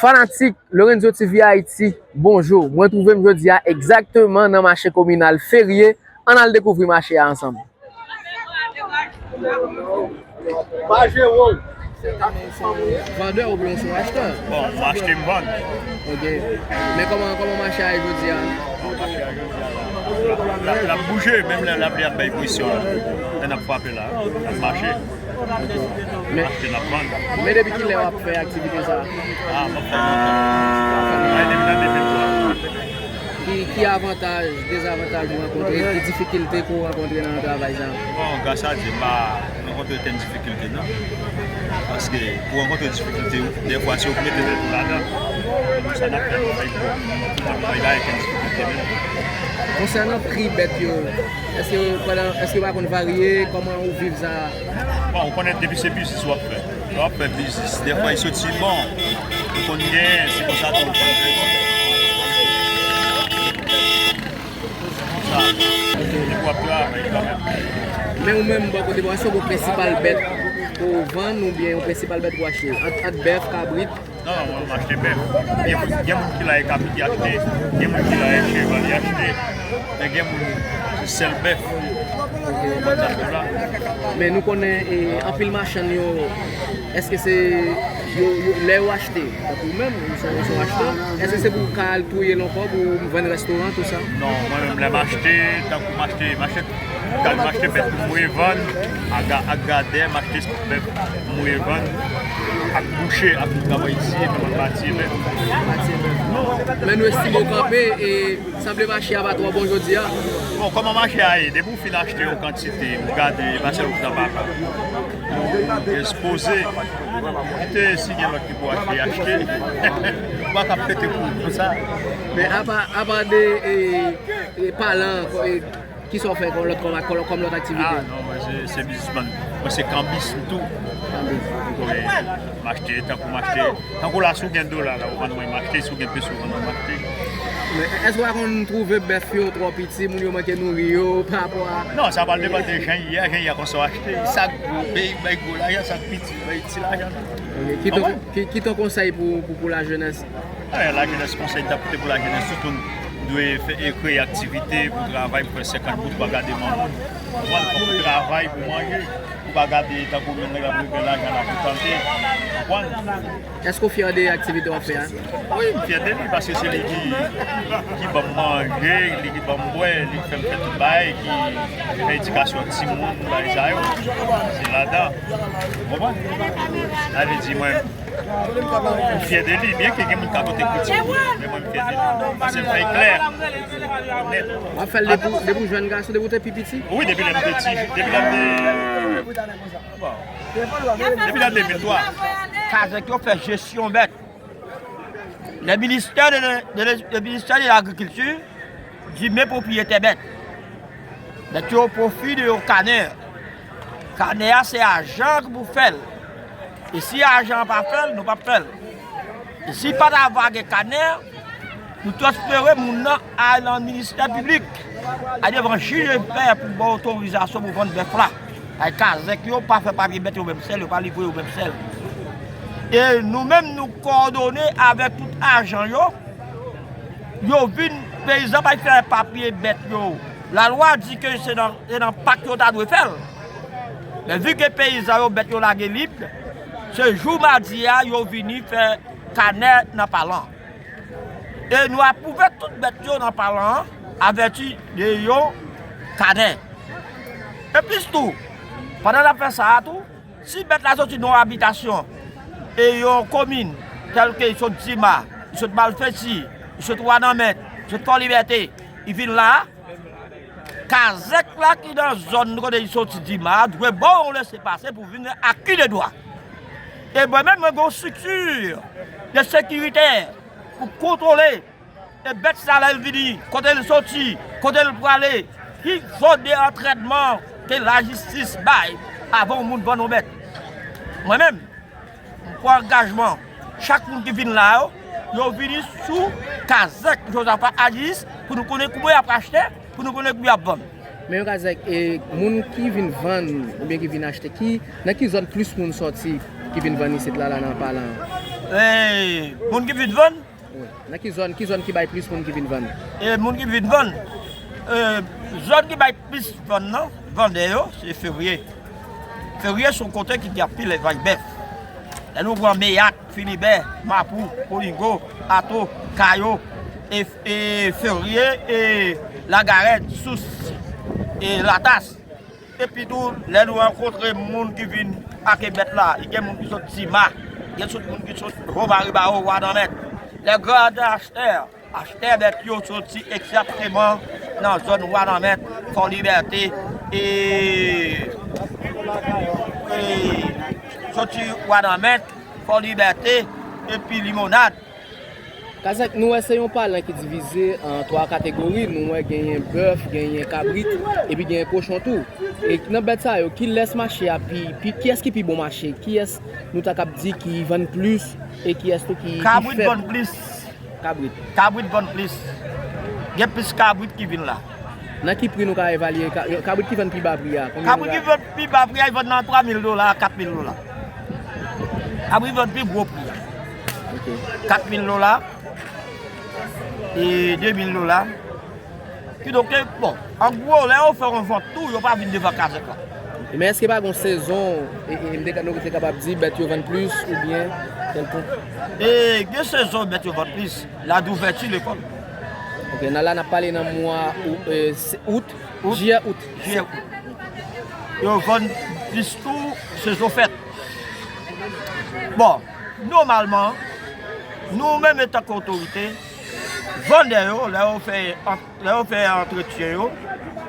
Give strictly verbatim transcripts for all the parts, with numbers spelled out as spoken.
Fanatik Lorenzo T V Haiti, bonjou. Mwen twouve m jodi a egzakteman nan mache kominal Ferye. Ann al dekouvri mache a ansanm. Vandè oubyen w se yon achtè? Bon, mwen achte, m vann. Ok. Men kòman, kòman mache a ye jodi a? Bon, mache a jodi a la, l ap, l ap bouje, menm lè lapli ap bay presyon la. Lè n ap frape la, l ap mache. N ap achte, n ap vann. Men depi kilè w ap fè aktivite sa a? Ah, m ap fè lontan. Mwen depi nan de mil twa. Ki, ki avantaj, dezavantaj ou rankontre, ki difikilte ke w rankontre nan travay sa a? Bon, gras a Dye, m pa rankontre okenn difikilte, non. Paske pou rankontre difikilte, dèfwa, se ou ki mete tèt ou ladan. Se pou sa n ap fè, nou fè pou, nou pa gen okenn difikilte menm. Konsènan pri bèt yo, èske w, pandan, èske w pa konn varye? Kòman ou viv sa? Bon, ou konnen depi se biznis w ap fè. Lè w ap fè biznis, dèfwa, li soti bon. Ou konn genyen, se konsa tou, ou konn fè. Depi w ap travay kanmenm. Men ou menm, bò kote pa w, èske w gen prensipal bèt pou w vann oubyen yon prensipal bèt pou w achte? Ant, ant bèf, kabrit? Non, non, mwen, m achte bèf. Gen, gen moun ki la e kabrit li achte, gen moun ki la e cheval li achte, men gen moun se sèl bèf. Ou konprann sa m di w la? Men nou konnen, e, anpil machann yo, èske se yo, yo, lè yo achte, tankou ou menm, ou se, ou se yon achtè, èske se pou w ka al touye l ankò, pou w vann restoran, tou sa? Non, mwen menm, lè m achte, tankou m achte, m achte, m achte bèt pou m revann, ak ga-, ak gadè, m achte bèt pou m revann, ak bouche, ak moun k ap isi, epi mwen pati bèt. Men nou estime w kanpe, e sanble mache a pa twò bon jodi a. Bon, kòman mache a ye? Depi w fin achte yon kantite, ou gade, e pa sèl ou ki nan baka. Ou ekspoze. Kite si gen lòt ki pou achte, achte. Ou pa ka pete kou konsa. Men apa, apa de, e, e, palan, e, kisa w fè kòm lòt, kòm, kòm, kòm lòt aktivite? Ah, non, mwen se, se biznismann. Mwen se kanbis tou. Kanbis. Wi. M achte, tankou m achte. Tankou la, si w gen dola la, ou vann mwen, m achte. Si w gen peso, ou vann mwen, m achte. Men èske w pa konn twouve bèf yo twò piti, moun yo manke nouri yo, pa rapò a... Non, sa pral depann de jan l ye a, jan l ye a konsa w achte. Sa k gwo, bay, bay gwo lajan, sa k piti, bay ti lajan tou. Ok, kit yon, ki, kit yon konsèy pou, pou, pou lajenès? Eh, lajenès, konsèy m t ap pote pou lajenès, tout moun dwe fè, e, kreye aktivite pou travay, pou fè senkant goud, pa gade manman. Ou konprann? Fòk ou travay pou manje, ou pa gade tankou moun nèg ap regle lajan la pou tante. Ou konprann? Èske w fyè de aktivite w ap fè a? Wi, m fyè de li, paske se li ki, ki ban m manje, li ki ban m bwè, li ki fè m fè tout bagay, ki fè edikasyon timoun, bagay sa yo. Se ladan. Ou konprann? Sa vle di, mwen, m fyè de li, byenke gen moun ka pote kritik, men mwen, m fyè de li. Paske m fè l klè, nèt. W ap fè l depi, depi w jèn gason, depi w te pi piti? Wi, depi lè m te ti, depi lè m te, depi lè de mil twa. Kazèk yo fè jesyon bèt. Le ministère de, de, de, le ministère de l'Agriculture di men pwopriyetè bèt. Bèt yo pwofi de yon kanè. Kanè a se ajan ki pou fè l. E si ajan an pa fè l, nou p ap fè l. E si pa ta va gen kanè, nou transfere moun nan al nan ministè piblik, al devan jij de pè pou ba otorizasyon pou vann bèf la. Ay kazèk yo pa fè papye bèt yo menm sèl, yo pa livre yo menm sèl. E nou menm, nou kowòdone avèk tout ajan yo. Yo vin, peyizan pa fè papye bèt yo. Lalwa di ke se nan, se nan pak yo ta dwe fè l. Men vi ke peyizan yo, bèt yo lage lib, se jou madi a, yo vini fè kanè nan palan. E nou apwouve tout bèt yo nan palan an, avèti de yon kanè. E plis tou, pandan n ap fè sa a tou, si bèt la soti nan yon abitasyon e yon komin, tèlke li sot Dima, li sot Malfeti, li sot Wananmèt, li sot Fò Libète, li vin la a, kazèk la ki nan zòn kote li soti Dima a dwe ba w yon lesepase pou vin ak ki de dwa. E mwen menm, mwen gen yon estrikti de sekirite pou kontwole e bèt sa lè l vini, kote l soti, kote l prale, ki zòn de antrènman ke lajistis bay avan yon moun vann yon bèt. Mwen menm, m pran angajman, chak moun ki vin la yo, yo vini sou kazèk Josaphat Agius pou nou konnen kouman y ap achte, pou nou konnen kouman y ap vann. Men yon kazèk, e, moun ki vin vann oubyen ki vin achte, ki, nan ki zòn plis moun sòti ki vin vann isit la, la nan palan an? E, moun ki vin vann? Wi. Nan ki zòn, ki zòn ki bay plis moun ki vin vann? E, moun ki vin vann? E, zòn ki bay plis vann nan, vandè yo, se Ferye. Ferye se yon kote ki gen anpil elvaj bèf. Lè nou pran Meyat, Filibè, Mapou, Polingo, Ato, Kayo, e, e Ferye, e Lagarèn, Sous, e Latas. Epi tou, lè nou rankontre moun ki vin ake bèt la, gen moun ki sot Tima, gen sot moun ki sot Womaribawo, Wananmèt. Lè gran achtè, achtè bèt yo soti egzakteman nan zòn Wananmèt, Fò Libète, e, e, soti Wananmèt, Fò Libète, epi Limonad. Kazèk, nou wè se yon palan ki divize an twa kategori. Nou wè genyen bèf, genyen kabrit, epi genyen kochon tou. E nan bèt sa yo, kilès mache a pi, pi, kiyès ki pi bon mache? Kiyès nou ta kab di ki vann plis e kiyès tou ki, ki fèb? Kabrit vann plis. Kabrit. Kabrit vann plis. Gen plis kabrit ki vin la. Nan ki pri nou ka evalye ka-, kabrit ki vann pi ba pri a? Konbyen nou ka? Kabrit ki vann pi ba pri a, li vann nan twa mil dola, kat mil dola. Kabrit vann pi gwo pri a. Ok. Kat mil dola, e de mil dola. Kidonk, bon, an gwo, lè yo fè yon vant tou, yo pa vin devan kazèk la. Men èske pa gon sezon, e, e, m te ka, nou te kapab di, bèt yo vann plis oubyen kèlkonk? E, gen sezon bèt yo vann plis, la douvèti lekòl. Ok, nan la n ap pale nan mwa ou-, e, se-, out, Out. Jiyè, out. Jiyè, out. Yo vann plis tou sezon fèt. Bon, nòmalman, nou menm antanke otorite, vandè yo, lè yo fè an-, lè yo fè antretyen yo,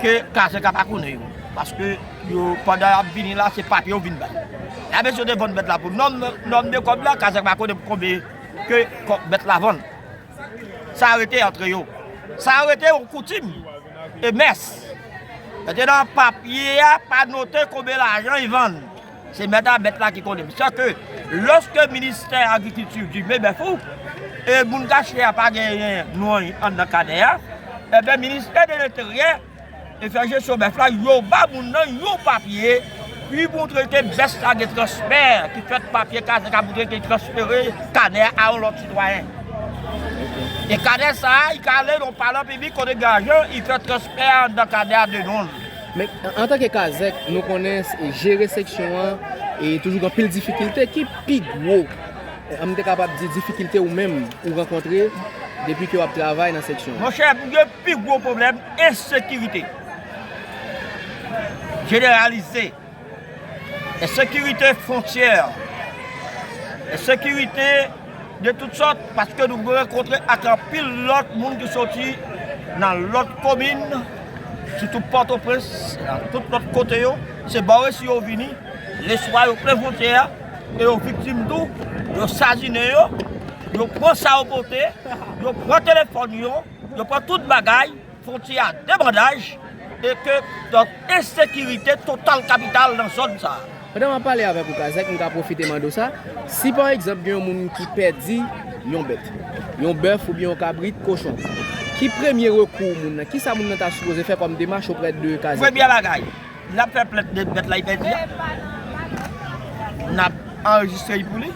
ke kazèk la pa konnen yo. Paske yo, pandan y ap vini la, se papye yo vin bay. Y ap eseye vann bèt la pou nòm, nòm de kòb la, kazèk pa konnen pou konbyen ke kò-, bèt la vann. Sa rete antre yo. Sa rete yon koutim e mès. Mentnan, papye a pa note konbyen lajan li vann. Se mèt a bèt la ki konnen. Sa ke, lòske ministè agrikilti di men bèf ou, e moun k achte a pa genyen non anndan kanè a, ebyen, ministè de lenteryè e fè jesyon bèf la, yo ba moun nan yon papye ki montre ke bèf la gen transfè, ki fèt papye kazèk la montre ke transfere kanè a yon lòt sitwayen. E kanè sa a, li ka ale nan palan piblik kote gen lajan, li fè transfè a anndan kanè a de non l. Men, antanke kazèk, nou konnen s-, jere seksyon an e toujou gen anpil difikilte. Ki pi gwo, e, m te kapab di, difikilte ou menm ou rankontre depi ke w ap travay nan seksyon an? Monchè, m gen pi gwo pwoblèm ensekirite jeneralize, ensekirite fwontyè, ensekirite de tout sòt, paske nou rankontre ak anpil lòt moun ki soti nan lòt komin, sitou Pòtoprens, nan tout lòt kote yo, se bò resi yo vini, leswa yo plen fwontyè a, e yo viktim tou, yo sazinen yo, yo pran sa yo pote, yo pran telefòn yo, yo pran tout bagay, fwontyè a debandaj, e ke, donk, ensekirite total kapital nan zòn sa a. Pandan m ap pale avèk ou, Kazèk, m ka pwofite mande w sa. Si, pa egzanp, gen yon moun ki pèdi yon bèt, yon bèf oubyen yon kabrit, kochon, ki premye rekou moun nan? Kisa moun nan ta sipoze fè kòm demach oprè de Kazèk? Premye bagay, l ap fè plent de bèt la li pèdi a. N ap anrejistre l pou li.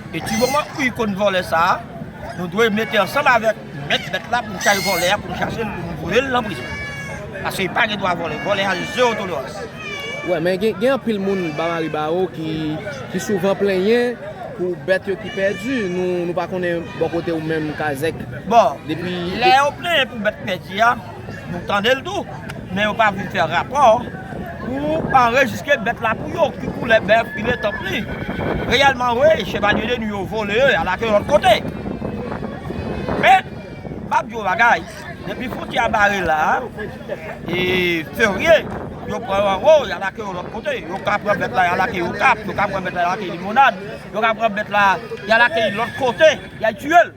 E ti moman ou konn vòlè sa a, nou dwe mete ansanm avèk mèt bèt la pou n chache vòlè a, pou n chache l, pou nou voye l nan prizon. Paske li pa gen dwa vòlè. Vòlè a, zewo tolerans. Wè, men gen, gen anpil moun ba Maribawo ki, ki souvan plenyen pou bèt yo ki pèdi. Nou, nou pa konnen bò kote ou menm, Kazèk. Bon, depi lè yo plenyen pou bèt pèdi a, nou tande l tou, men yo pa vin fè rapò pou anrejistre bèt la pou yo, ki koulè bèf, ki letanp li. Reyèlman, wi, chevalye de nwi yo vole yo, y al ake yo lòt kote. Men, m ap di w yon bagay, depi fwontyè a bare la, e Ferye, yo pran yo anwo, y al ake yo lòt kote. Yo ka pran bèt la, y al ake yo Okap, yo ka pran bèt la, y al ake Limonad, yo ka pran bèt la, y al ake lòt kote, y al tiye l.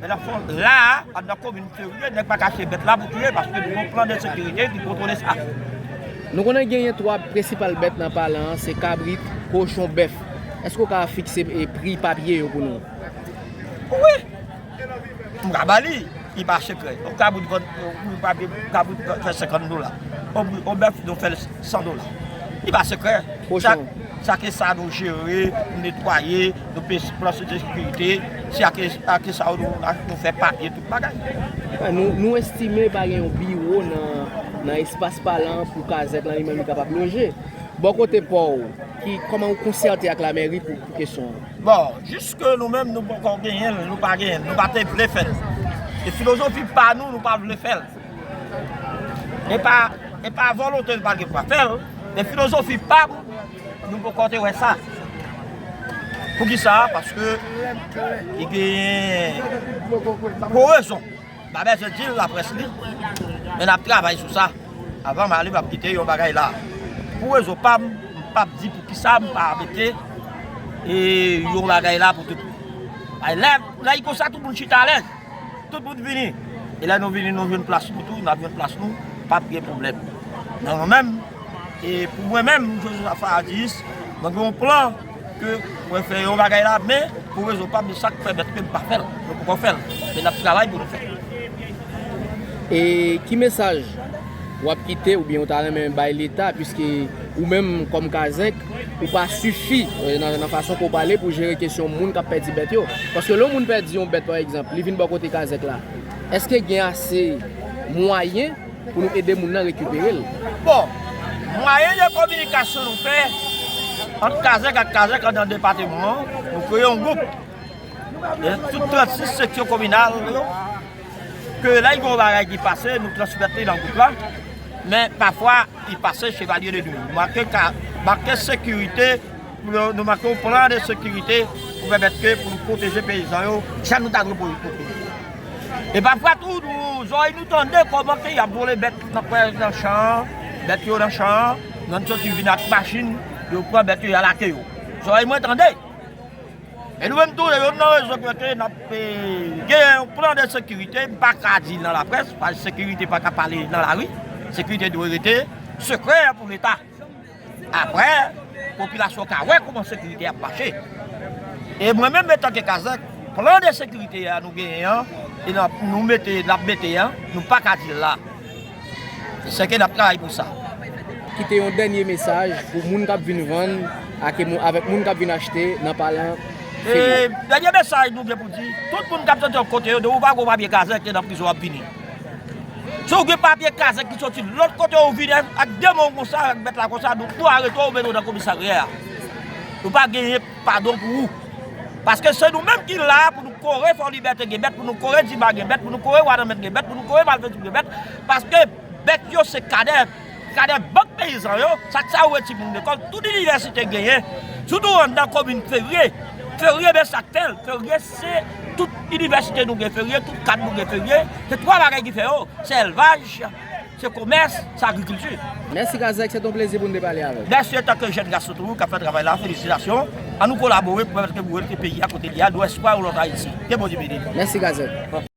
Men nan fon, la a, anndan komin Ferye, nèg pa ka achte bèt la pou touye, paske nou gen yon plan de sekirite ki kontwole sa. Nou konnen genyen twa prensipal bèt nan palan an, se kabrit, kochon, bèf. Èske w ka fikse, e, pri papye yo pou nou? Wi! M ka ba li, li pa sekrè. Yon kabrit vann, yon papye, kabrit fè senkant dola. Yon, yon bèf, nou fè l san dola. Li pa sekrè. Sa, sa ke sa nou jere, nou netwaye, nou peye plan de sekirite, se ake, ake sa yo nou, nou fè papye, tout bagay. Nou, nou estime pa gen yon biwo nan, nan espas Palan pou kazèk lan li menm li kapab loje. Bò kote pa w, ki, kòman ou konsète ak lamèri pou, pou kesyon an? Bon, jiske nou menm nou poko genyen l, nou pa genyen l, nou pa te vle fè l. E filozofi pa nou, nou pa vle fè l. E pa, e pa volonte nou pa gen pou fè l, men filozofi pa m, nou poko te wè sa. Poukisa? Paske li gen gwo rezon. M pa bezwen di l laprès li, men n ap travay sou sa. Avan m ale, m ap kite yon bagay la. Pou rezon pa m, m p ap di poukisa m pa mete e yon bagay la pou tout moun. Ay, lè, lè konsa, tout moun chita alèz. Tout moun vini. E lè nou vini, nou jwenn plas nou tou, n ap jwenn plas nou, p ap gen pwoblèm. Nan mwen menm, e pou mwen menm, Joseph Faradis, mwen gen yon plan ke mwen fè yon bagay la, men pou rezon pa m, sa k pèmèt ke m pa fè l. Mwen poko fè l. Men n ap travay pou nou fè l. E ki mesaj w ap kite oubyen w ta renmen bay Leta, piske ou menm kòm kazèk, ou pa sifi, e, nan, nan fason ke w pale pou jere kesyon moun k ap pèdi bèt yo? Paske lè yon moun pèdi yon bèt, pa egzanp, li vin bò kote kazèk la, èske gen ase mwayen pou nou ede moun nan rekipere l? Bon, mwayen de kominikasyon nou fè ant kazèk ak kazèk anndan depatman an, nou kreye yon gwoup. E tout trannsis seksyon kominal yo, ke lè gen yon bagay ki pase, nou transmèt li nan gwoup la. Men pafwa, li pase Chevalier de Nuit. Nou manke ka, manke sekirite, nou, nou manke yon plan de sekirite pou pèmèt ke pou nou pwoteje peyizan yo, jan nou ta dwe pwoteje. E pafwa tou, nou, zòrèy nou tande kòman ke y ap vole bèt nan, nan chan an, bèt yo nan chan an, nan soti vin ak machin, yo pran bèt yo, y al ake yo. Zòrèy mwen tande. E nou menm tou, youn nan rezon ki fè ke n ap, e, gen yon plan de sekirite, m pa ka di l nan laprès, paske sekirite pa ka pale nan lari, sekirite dwe rete sekrè pou Leta. Apre, popilasyon ka wè kòman sekirite ap mache. E mwen menm, antanke kazèk, plan de sekirite a nou genyen an, e n ap, nou mete, n ap mete an, nou pa ka di l la. Sèke n ap travay pou sa. Kite yon dènye mesaj pou moun k ap vin vann ak moun, avèk moun k ap vin achte nan Palan. E, dènye mesaj nou gen pou di, tout moun k ap soti lòt kote yo, depi w pa gen yon papye kazèk, se nan prizon w ap vini. Si w gen papye kazèk ki soti lòt kote, w vini ak de men w konsa, ak bèt la konsa, nou, nou arete w, mennen w nan komisarya a. Nou pa genyen padon pou ou. Paske se nou menm ki la pou nou kore Fò Libète gen bèt, pou nou kore Dima gen bèt, pou nou kore Wanament gen bèt, pou nou kore Malfezil gen bèt. Paske bèt yo se kadè, kadè bank peyizan yo. Sa k sa ou wè timoun lekòl, tout inivèsite genyen. Sitou anndan komin Ferye. Ferye, men sa k fè l. Ferye se tout inivèsite nou gen Ferye, tout kad nou gen Ferye. Se twa bagay ki fè yo. Se elvaj, se komès, se agrikilti. Mèsi Kazèk, se te yon plezi pou n te pale avè w. Mèsi antanke jèn gason toujou k ap fè travay la, felisitasyon. Ann nou kolabore pou pèmèt ke nou rete peyi a kote li a, nou espwa yon lòt Ayiti. Ke Bondye beni nou. Mèsi Kazèk.